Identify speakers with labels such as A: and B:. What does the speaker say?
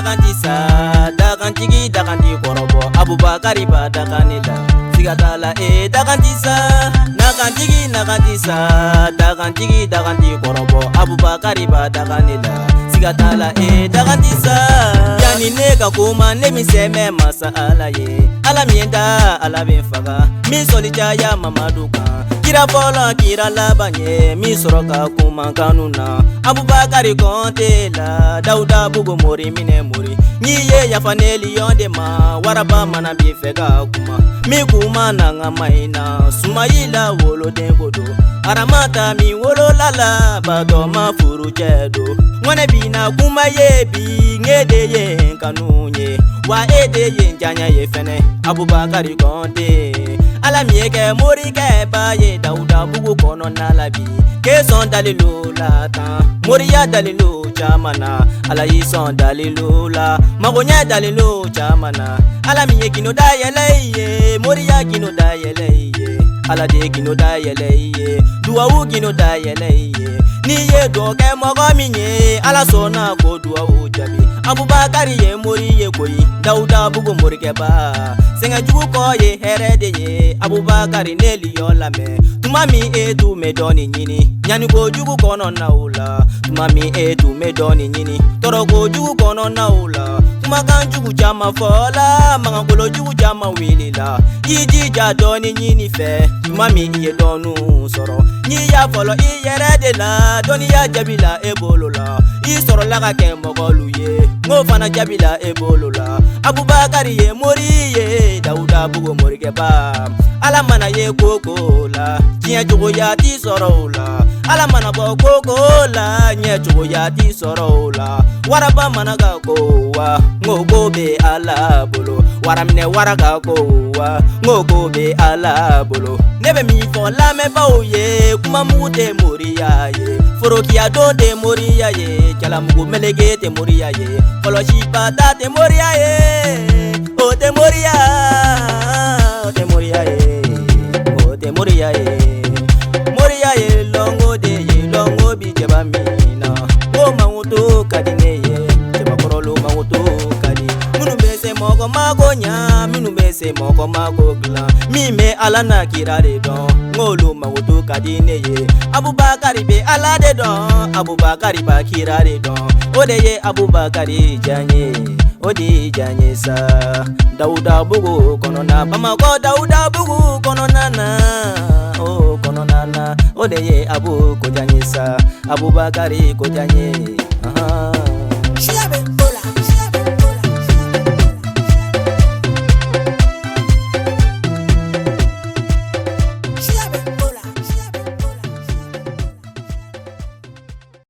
A: daganti sa dagantigi daganti kɔrɔbɔ Abubakari ba dagani la siga t'a la e daganti sa nagantigi naganti sa dagantigi daganti kɔrɔbɔ Abubakari ba dagani la siga t'a la e daganti sa yanni ne ka kuma ne mi sɛmɛ masa Ala ye Ala min ye n da Ala bɛ n faga min sɔli caya Mamadu kan kira fɔlɔ kira laban ye min sɔrɔ ka kuma kanu na Abubakari Kɔnte la Dawuda Bugu mori minɛ mori n'i ye yafa ne liyɔn de ma waraba mana b'i fɛ ka kuma min kuma na n ka maɲi na Sumayila woloden ko don Aramata min wolola la Batɔma furucɛ don ŋɔnɛ bi na kuma ye bi ŋe de ye n kanu ye wa e de ye n diyaɲɛ ye fɛnɛ Abubakari Kɔnte Ala min ye kɛ morikɛba ye Dawuda Bugu kɔnɔna la bi k'e sɔn dalilu la tan moriya dalilu caman na Ala y'i sɔn dalilu la magoɲɛ dalilu caman na Ala min ye gindo dayɛlɛ i ye moriya gindo dayɛlɛ i ye Ala de ye gindo dayɛlɛ i ye duwawu gindo dayɛlɛ i ye n'i ye duwawu kɛ mɔgɔ min ye Ala sɔnna k'o duwawu jaabi Abubakari ye mori ye koyi Dawuda Bugu morikɛba sɛgɛn jugu kɔ ye hɛrɛ de ye Abubakari ne liyɔn lamɛn tuma min e tun bɛ dɔɔni ɲini ɲani kojugu kɔnɔnaw la tuma min e tun bɛ dɔɔni ɲini tɔɔrɔ kojugu kɔnɔnaw la kumakan jugu caman fɔla mankankolo jugu caman wulila i jija dɔɔni ɲini fɛ tuma min i ye dɔɔni sɔrɔ n'i y'a fɔlɔ i yɛrɛ de la dɔnniya jaabi la e bolo la i sɔrɔla ka kɛ mɔgɔlu ye n'o fana jaabi la e bolo la Abubakari ye mori ye Dawuda Bugu morikɛba Ala mana ye koko la diɲɛ cogoya ti sɔrɔ o la Ala mana bɔ koko la ɲɛ cogoya ti sɔrɔ o la waraba mana ka ko wa n ko bɛ Ala bolo waraminɛ wara ka ko wa n ko bɛ Ala bolo ne bɛ min fɔ lamɛnbaaw ye kuma mugu tɛ moriya ye forokiya don tɛ moriya ye jalamugu meleke tɛ moriya ye kɔlɔsiba ta tɛ moriya ye o tɛ moriya o tɛ moriya ye o tɛ moriya ye moriya ye lɔngo de ye lɔngo bi jaba min na o mankutu ka di ne ye cɛbakɔrɔlu mankutu ka di minnu bɛ se mɔgɔ mako ɲa minnu bɛ se mɔgɔ mako dilan min bɛ Ala n'a kira de dɔn n'olu mankutu ka di ne ye Abubakari bɛ Ala de dɔn Abubakari b'a kira de dɔn o de ye Abubakari diya n ye o de diya n ye sa Dawuda Bugu kɔnɔna Bamakɔ Dawuda Bugu kɔnɔna na o kɔnɔna na o de ye Abu ko diya n ye sa Abubakari ko diya n ye.